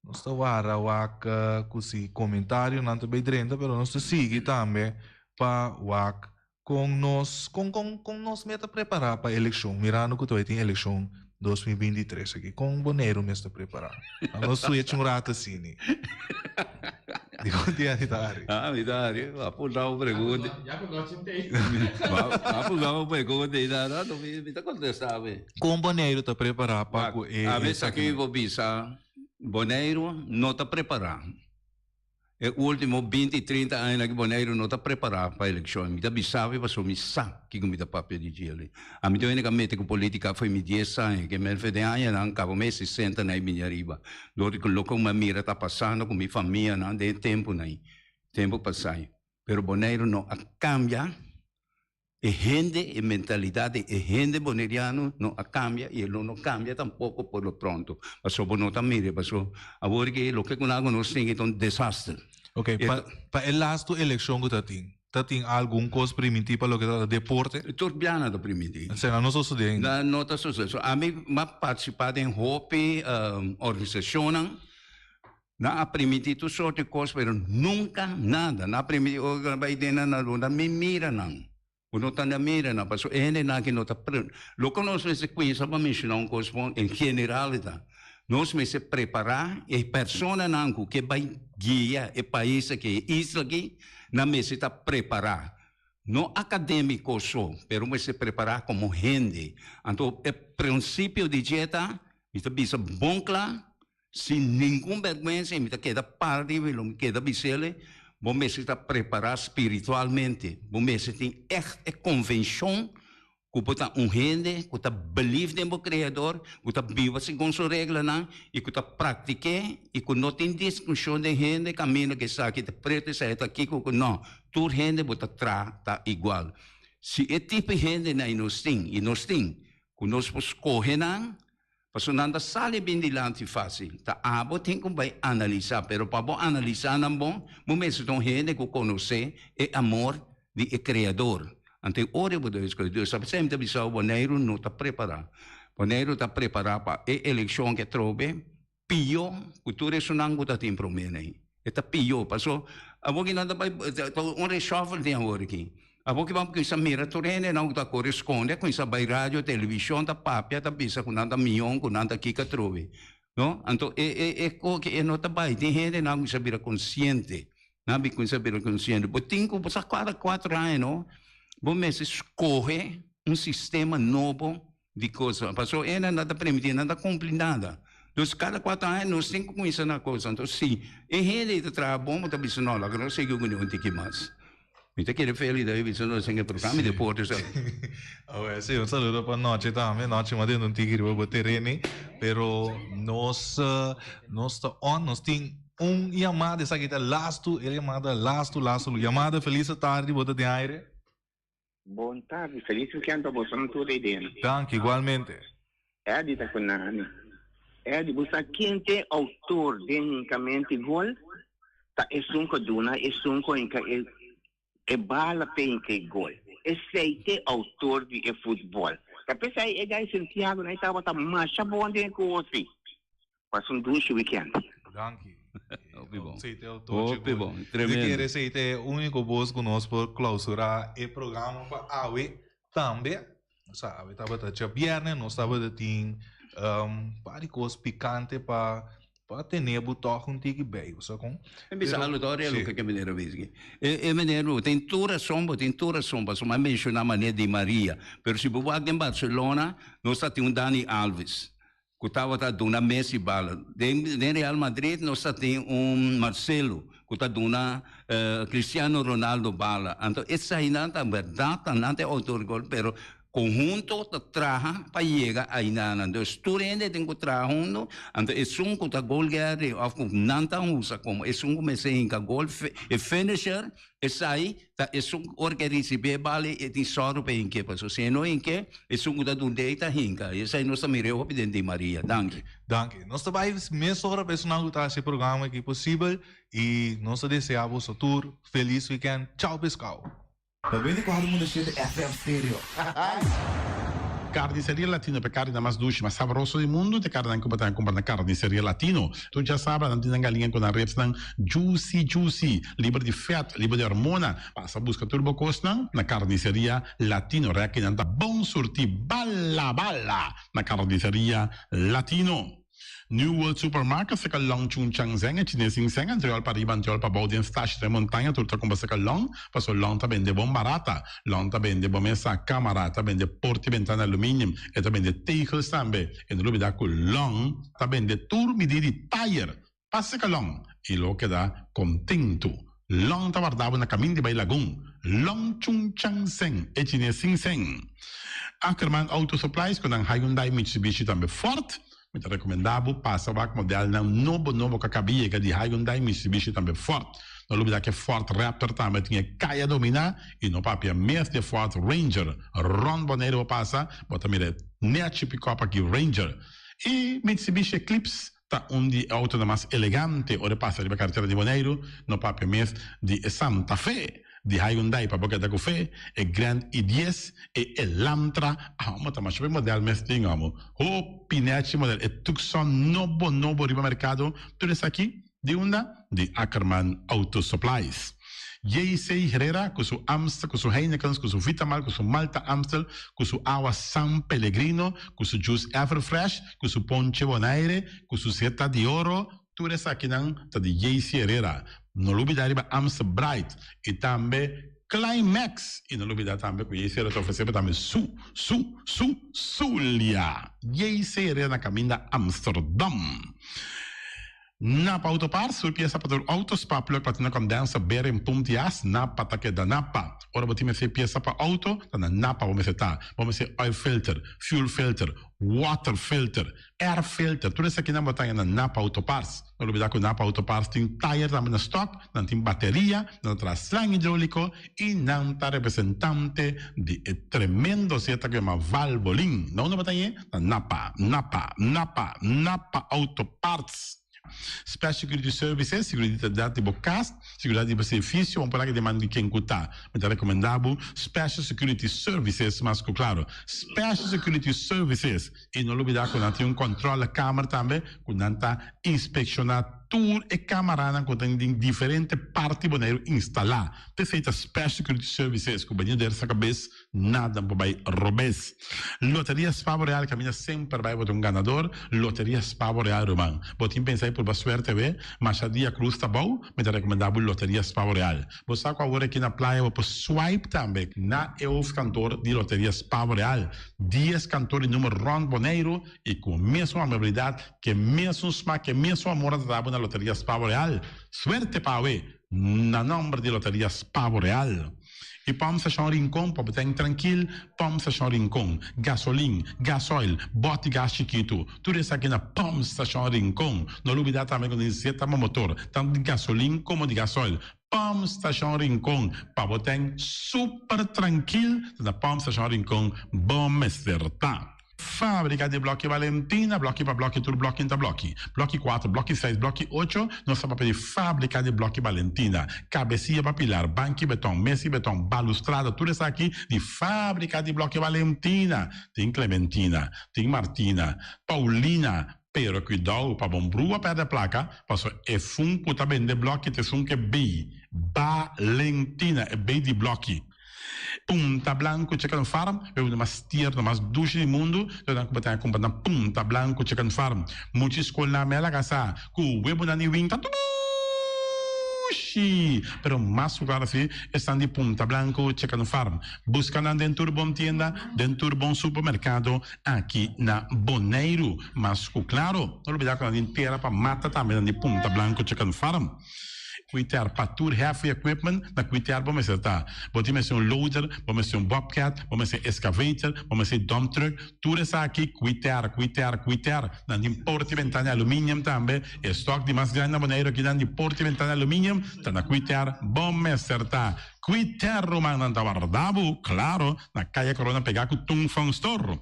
Nos ta wara wak ku si komentarionan ta bay drenta pero nos ta sigui tambe pa wak kon nos kon kon kon nos meta prepara pa elekshon mirando ku ta bay tin elekshon 2023 aki kon Boneiru mes ta prepara. Nos switch un rato asini. Dikon ti a ta hari? Ah, mi ta hari. A puntra un pregunta. Ya ku no chintei. A puntra un pregunta i na rato mi ta kontestá mi. Kon Boneiru ta prepará pa ku e A bes aki bo bisa Boneiru no ta prepará. E ultimo binti, trinta añanan aki Boneiru no ta prepará pa elekshon. Mi ta bisa bo pasobra mi sa kiko mi ta papia di djele. Ami ta wende ka mete ku politika for mi dies aña, ke men for den añanan kaba mes sesenta na e bini ariba. Dor di ku loke mi a mira ta pasando ku mi famianan den e tempunan ei, tempu pasai. Pero Boneiru no a kambia, e hende, e mentalidat di e hende boneriano no a kambia i e lo no kambia tampoko por lo pronto. Pasobra bo no ta mira, pasobra awor ke loke ku nan a konos tin ta un desaster. Oke, pa e lastu elekshon ku ta tin. Ta tin algun kos primintí pa loke ta deporte? Tur biaha ta primintí. Esei nan no sosodé ainda? Nan no ta sosodé. So ami a partisipá den hopi organisashonnan. Nan a primintí tur sorti kos pero nunka nada. Nan a primintí ora ku nan bai den nan nan no ta mira nan. Bo no ta na mira nan pasobra e hendenan aki no ta Loke nos mester kuminsá pa menshoná un kos bon en general ta nos mester prepará e personanan ku ke bai guia e pais aki, e isla aki, nan mester ta prepará. No akadémiko so, pero mester prepará komo hende. Anto e prinsipio di dje ta, mi ta bisa bon kla, Sin ningun bèrgwensa i mi ta keda para riba i lo mi keda bis'el, Bo mester ta prepará spiritualmente. Bo mester tin ègt e konvenshon ku bo ta un hende ku ta belief den bo Kreador, ku ta biba segun su reglanan i ku ta praktik'é i ku no tin diskushon den hende kaminda ku esaki ta pretu, esaki ta kiko ku no. Tur hende bo ta trata igual. Si e tipo di hendenan i nos tin, i nos tin, ku nos por skohe nan, Pasobra nan ta sali bin dilanti fácil. Ta abo tin ku bai analisá, pero pa bo analisá nan bon, bo mester ta un hende ku konosé e amor di e Kreador. Anto e ora bo debe skohe Dios. Ta p'esei mi ta bisa bo, Boneiru no ta prepará. Boneiru ta prepará pa e elekshon ke trobe pió ku tur esunnan ku ta tin promé nei. E ta pió, paso abo ki nan ta bai un reshuffle tin awor aki. Abo ki ban kuminsa mira tur hendenan ku ta kore skonde a kuminsa bai radio, televishon ta papia ta bisa ku nan ta mion, ku nan ta kiko atrobe. No? Anto e e e koki e no ta bai. Tin hendenan kuminsa bira konsiente. Nan a kuminsa bira konsiente. Bo tin ku bo sa kada kuater aña no, bo mester skohe un sistema nobo di cosa. Pasobra e nan ta permiti, nan ta cumpli nada. Dus cada cuatro aña nos tin cu cuminsa na cosa. Anto si e hende ta traha bon, bo ta bisa no, laga nos sigui cu un tiki mas. Mi ta kere feli ta bisa nos den e programa di deporte sa. Awel si, un saludo pa Nochi tambe. Nochi mas den un tiki riba bo tereni. Pero nos, nos ta on, nos tin un yamada, esaki ta lastu, e yamada lastu, lastu yamada. Feliz tardi, bo ta den aire. Bon tardi, feliz weekend pa bosonan tur ei den. Danki, igualmente. Eddy ta ku nani. Eddy, bo sa ken t'e outor den hinkamenti gol? Ta esun ku duna esun ku hinka e e bala p'e hinka e gol. Esei t'e outor di e futbol. Ta p'esei e gai Santiago nan e tabata masha bon den e kosi. Pasa un dushi weekend. Danki. Hopi bon. Esei ta e autor dje Hopi gol. bon. Mi Tremendo. kere esei ta e úniko bos ku nos por klausurá e programa pa awe tambe. Sa awe tabata djabièrnè, nos tabata tin un par di kos pikante pa pa tene bo tòg un tiki bei, bo sa kon? Mi bisa Pero algo tòg sí. loke ke meneer a bisa aki. E e meneer bo tin tur rason, bo tin tur rason pasobra mi a menshoná manera Di Maria. Pero si bo wak den Barcelona nos ta tin un Dani Alves. Ku tabata duna Messi bala. Den den Real Madrid nos ta tin un Marcelo ku ta duna Cristiano Ronaldo bala. Anto esainan ta bèrdat ta nan ta e outor gol pero konhunto ta traha pa yega ainanan. Dus tur hende tin ku traha hunto anto esun ku ta gol gèrri òf ku nan ta usa komo esun ku mester hinka gol e finisher esai Ta esun ku ora ku e risibí e bala e tin sòru pa e hink'é, pasobra si e no hink'é, esun ku ta dund'é ei ta hinka. I esei nos ta mir'é hopi den Di Maria. Danki. Danki. Nos ta bai mesora pa esunnan ku ta hasi e programa aki posibel i nos ta deseá boso tur felis wikènt. Chao pescao! 94 punto shete FM Stereo. Carniceria Latino pa e carninan mas dushi, mas sabroso di mundu, ta e carninan cu bo ta cumpra na Carniceria Latino. Tur djasabra nan tin nan galiña cu nan ribsnan juicy juicy, liber di vet, liber di hormona. Pasa busca tur bo cosnan na Carniceria Latino. Rekinan ta bon surti bala bala na Carniceria Latino. New World Supermarket seka long Chung Chang Zeng e chines sin seng antriol pa riba antriol pa bou den stashi den montaña tur ta kumpra seka long paso long ta bende bon barata long ta bende bo mesa kamara ta bende porta i bentana aluminium e ta bende tegels tambe e no lubida ku long ta bende tur midi di tayer pa seka long i lo keda kontentu long ta warda bo na kamin di bai lagun long Chung Chang Zeng e chines sin seng Ackerman Auto Supplies ku nan Hyundai Mitsubishi tambe Ford Mi ta rekomendá bo pasa wak modelnan nobo nobo ku a kaba yega di Hyundai, Mitsubishi tambe Ford. No lubidá ku e Ford Raptor tambe tin e kaya dominá i no papia mes di e Ford Ranger. Rònt Boneiru bo pasa, bo ta mira e nèchi pikòp aki Ranger. I Mitsubishi Eclipse ta un di e outonan mas elegante ora e pasa riba karetera di Boneiru, no papia mes di e Santa Fe. Di Hyundai pa bo keda ku fe, e Grand i10, e Elantra, amo ta masha hopi model mes tin amo. Hopi nechi model, e Tucson nobo nobo riba merkado, tur esaki di unda? Di Ackerman Auto Supplies. JC Herrera ku su Amstel, ku su Heinekens, ku su Vitamal, ku su Malta Amstel, ku su awa San Pellegrino, ku su juice Everfresh, ku su ponche Bonaire, ku su Zeta di Oro, Tur esakinan ta di JC Herrera. No lubida riba Amstel Bright y tambe Climax. Y no lubida tambe cu JC Herrera ta ofrece bo tambe su, su, su, Zulia. JC Herrera na caminda Amsterdam. Napa Auto Parts, tur pieza pa tur auto, spark plug, platina condenser, bearing, pump di as, Napa ta keda Napa. Ora bo tin mester pieza pa auto, ta na Napa bo mester ta. Bo mester oil filter, fuel filter, water filter, Air filter, tur esakinan bo ta haña na Napa Auto Parts. No lubida ku Napa Auto Parts tin tayer tambe na stock, nan tin bateria, nan ta traha slang hidroliko i nan ta representante di e tremendo zeta ku yama Valvoline. Na unda bo ta hañ'é? Na Napa, Napa, Napa, Napa Auto Parts. Special Security Services, Seguridat di bo kas, seguridat di bo servisio, un palabra di man di ken ku ta. Mi ta rekomendá bo Special Security Services mas ku klaro. Special Security Services. I no lubidá ku nan tin un kòntròlekamer tambe ku nan ta inspekshoná tur e kamaranan ku tin den diferente parti Boneiru instalá. P'esei ta Special Security Services ku bini der sa kabes nada por bai robes. Loteria Spa Boreal kaminda semper bai bo ta un ganador. Loteria Spa Boreal ruman. Bo tin pensa di purba suerte awe? Masha dia krus ta bou, mi ta rekomendá bo Loteria Spa Boreal. Bo sa ku awor aki na playa bo por swipe tambe na e hoofdkantoor di Loteria Spa Boreal. Dies kantoor di number rònt Boneiru i ku mesun amabilidat, ku e mesun smak, ku e mesun amor a trata bo na Loteria Spa Boreal. Suerte pa awe na nòmber di Loteria Spa Boreal. I Pòmp Stashon Rincon pa bo ten trankil, Pòmp Stashon Rincon, gasolin, gasoil, bòt di gas chikitu, tur esaki na Pòmp Stashon Rincon. No lubidá tambe ku tin zeta pa motor, tantu di gasolin komo di gasoil. Pump Station Rincon pa bo ten super trankil ta na Pump Station Rincon bo mester ta. Fabrica di bloki Valentina, bloki pa bloki tur bloki ta bloki. Bloki cuatro, bloki seis, bloki ocho, nos ta papia di Fabrica di bloki Valentina. Cabecia pa pilar, banki beton, mesi beton, balustrada, tur esaki di Fabrica di bloki Valentina. Tin Clementina, tin Martina, Paulina, Pero cuidao pa bon brua perde placa, paso esun cu ta bende bloki ta esun ke bay, Balentina, e bay di bloki. Punta Blanco Chicken Farm, e uno mas tierno, mas dushi di mundu, lo nan cu bo ta cumpra na Punta Blanco Chicken Farm. Muchi scolnan mi a laga sa cu webonan di winta dushi, pero mas cu claro si esnan di Punta Blanco Chicken Farm. Busca nan den tur bon tienda, den tur bon supermercado. Aki na Boneiru. Mas ku klaro, no lubidá ku nan tin tera pa mata tambe nan di Punta Blanco Chicken Farm. Kuiter pa tur heavy equipment na kuiter bo mester ta. Bo tin mester un loader, bo mester un bobcat, bo mester excavator, bo mester dump truck, tur esaki kuiter, kuiter, kuiter. Nan tin porta i bentana di aluminium tambe. E stock di mas grandi na Boneiru aki nan di porta i bentana di aluminium ta na kuiter bo mester ta. Kuiter rumannan ta warda bo, klaro, na Kaya Corona pegá ku Tung Fong Store.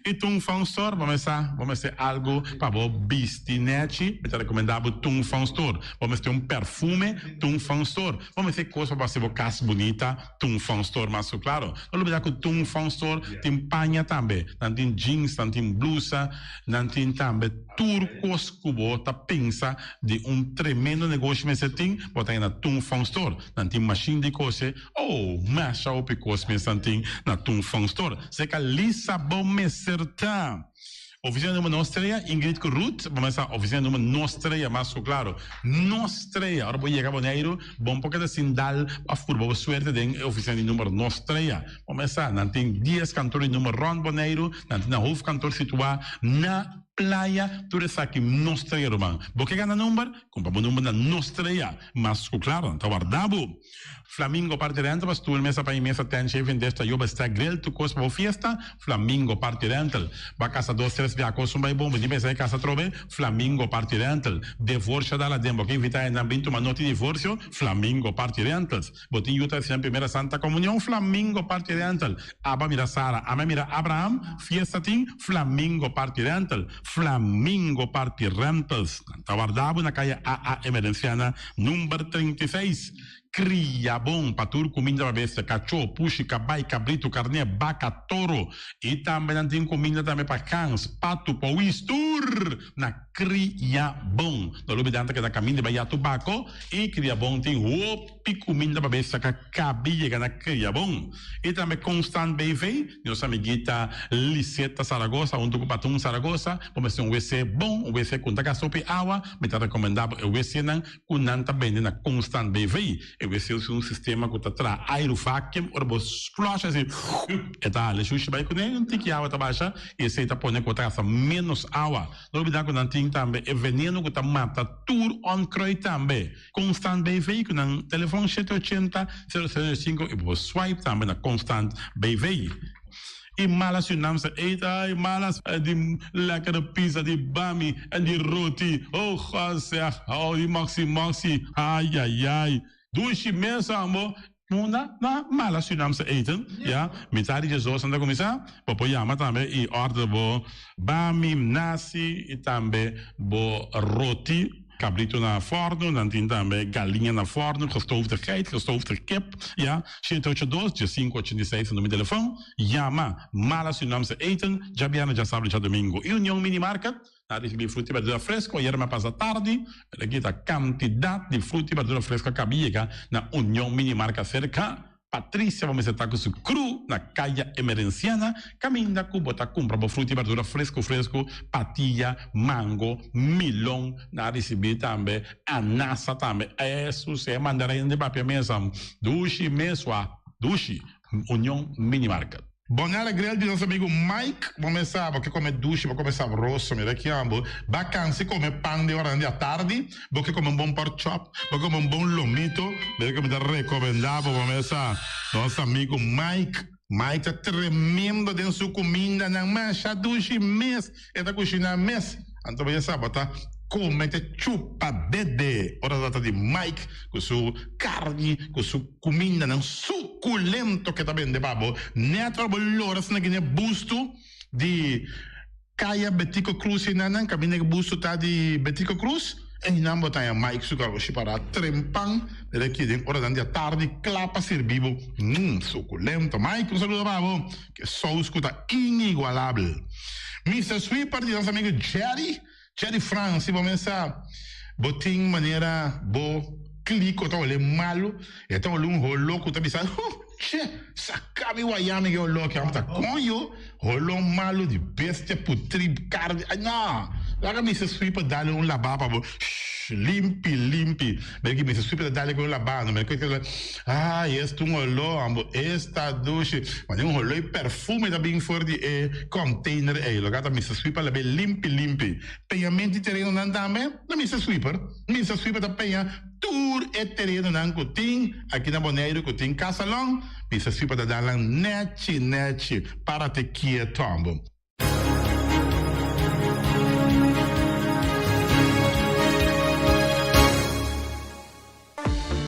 I Tung Fong Store, bo mester bo mester algu pa bo bisti nèchi, mi ta rekomendá bo Tung Fong Store. Bo mester un perfume, Tung Fong Store. Bo mester kos pa bo hasi bo kas bunita, Tung Fong Store mas ku klaro. No lubidá ku Tung Fong Store tin paña tambe. Nan tin jeans, nan tin blusa, nan tin tambe tur kos ku bo ta pensa di un tremendo negoshi mester tin, bo ta haña na Tung Fong Store. Nan tin mashin di kose, oh, masha hopi kos mes nan tin na Tung Fong Store. Seka Lisa bo mester ta. Oficina number nos trea, Ingrid ku Ruth, bo mester sa oficina number nos trea mas ku klaro. Nos trea, ora bo yega Boneiru, bo por keda sin dal of purba bo suerte den e oficina di number nos trea. Bo mester sa, nan tin dies kantor di number rond Boneiru, nan tin nan hoofdkantoor situa na Playa, tur esaki nos trea ruman. Bo ke gana number? Kumpa bo number na nos trea. Mas ku klaro, nan ta warda bo. Flamingo Party Rental pa stoel, mesa pa i mesa, tent, shaving dish, tayoba, stack, grill, tur kos pa bo fiesta. Flamingo Party Rental. Bo a kasa dos, tres bia kos un bai bon, bo tin pensa e kasa atrobe? Flamingo Party Rental. Devorsio dal aden, bo ke invita hendenan bin tuma noti divorsio? Flamingo Party Rentals. Bo tin yu ta recibi nan primera Santa Comunion? Flamingo Party Rental. Aba mira Sara, Ame mira Abraham, fiesta tin? Flamingo Party Rental. Flamingo Party Rentals. Nan ta warda bo na kaya AA Emerenciana number 36. Kriabon pa tur kuminda pa bestia, kachó, pushi, kabai, kabritu, karné, baka, toro. I tambe nan tin kuminda tambe pa gans, patu, powis, tur na Kriabon. No lubidá nan ta keda kaminda bai ya tubako i Kriabon tin hopi kuminda pa bestia ka kabi yega na Kriabon. I tambe Constant BV, nos amiguita Liseta Zaragoza huntu ku Patun Zaragoza, bo mester un wc bon, un wc ku no ta gasta hopi awa, mi ta rekomendá bo e wcnan ku nan ta bende na Constant BV. E wc usa un sistema ku ta traha airu vacuum, ora bo flush asi e ta hala e shushi bai kuné, un tiki awa ta basha i esei ta pone ku bo ta gasta ménos awa. No olbidá ku nan tin tambe e veneno ku ta mata tur onkruid tambe. Constant BV ku nan telefòn shete ochenta, sero sero sinku i bo por swipe tambe na Constant BV. I malas yu nam sa eet ay malas di lekkere pizza di bami en di roti oh God zeg oh di moxi moxi ayayay dushi mes ambo unda na malas yu nam sa eten ya mitad di djesdos nan ta cuminsa bo por yama tambe i order bo bami nasi i tambe bo roti. Cabrito na forno, nan tin tambe galiña na forno, gestoofde geit, gestoofde kip, ya, shete ocho dos, diesinco ochenta i seis ta numero di telefon, yama Mala Surinaamse Eten, djabièrnè, djasabra i djadomingo. I Union Mini Market, nan a ricibi fruta i berdura fresco, ayera mi a pasa tardi, pero aki ta cantidad di fruta i berdura fresco a caba yega na Union Mini Market cerca. Patricia bo mester ta ku su kru na Kaya Emerenciana kaminda ku bo ta kumpra bo fruta i berdura fresku fresku, patia, mango, milon, nan a risibí tambe anasa tambe, esus e mandarin di papia mesa dushi mesua dushi, Union Mini Market. Bonella Grill di nos amigo Mike, bo mes sa bo ke come dushi, bo come sabroso, mira ki ambo, ba cansi come pan den oranan di atardi, bo ke come un bon pork chop, bo ke come un bon lomito, mira ke mi ta recomenda bo, bo mes sa, nos amigo Mike, Mike ta tremendo den su cumindanan, masha dushi mes e ta cushina mes. Anto bo ya sa bo ta come te chupa dede ora ta trata di Mike cu su carni cu su cumindanan suculento ke ta bende pa bo. Net ora bo lora asina gine busto di Caya Betico Cruz enanan caminda ke busto ta di Betico Cruz einan bo ta haña Mike su garoshi para trempan mira aki den oranan di atardi cla pa sirbi bo. Mmm suculento Mike un saludo pa bo. Ke sous ku ta inigualabel. Mister Sweeper di nos amigo Jerry, Jerry Frans, si bo mes sa bo tin manera bo kliko ta hole malu, e ta hole un holo ku ta bisa, huh, che, saka mi waya mi ke holo aki, amo ta koño, holo malu di bestia putri karni, ay no, laga Mister Sweeper dale un laba pa bo, shh, limpi, limpi. Mira ki mester super ta dale ku un labano. Mira ku ay esta un oló ambo esta dushi. Mane un oló y perfume ta bin for di e container ey. Loke ta Mister Sweeper labe limpi limpi. Peñamento di terenonan tambe na Mister Sweeper. Mister Sweeper ta peña tur e terenonan ku tin aki na Boneiru ku tin Casalon. Mister Sweeper ta dal nan nechi nechi. Parate kieto ambo.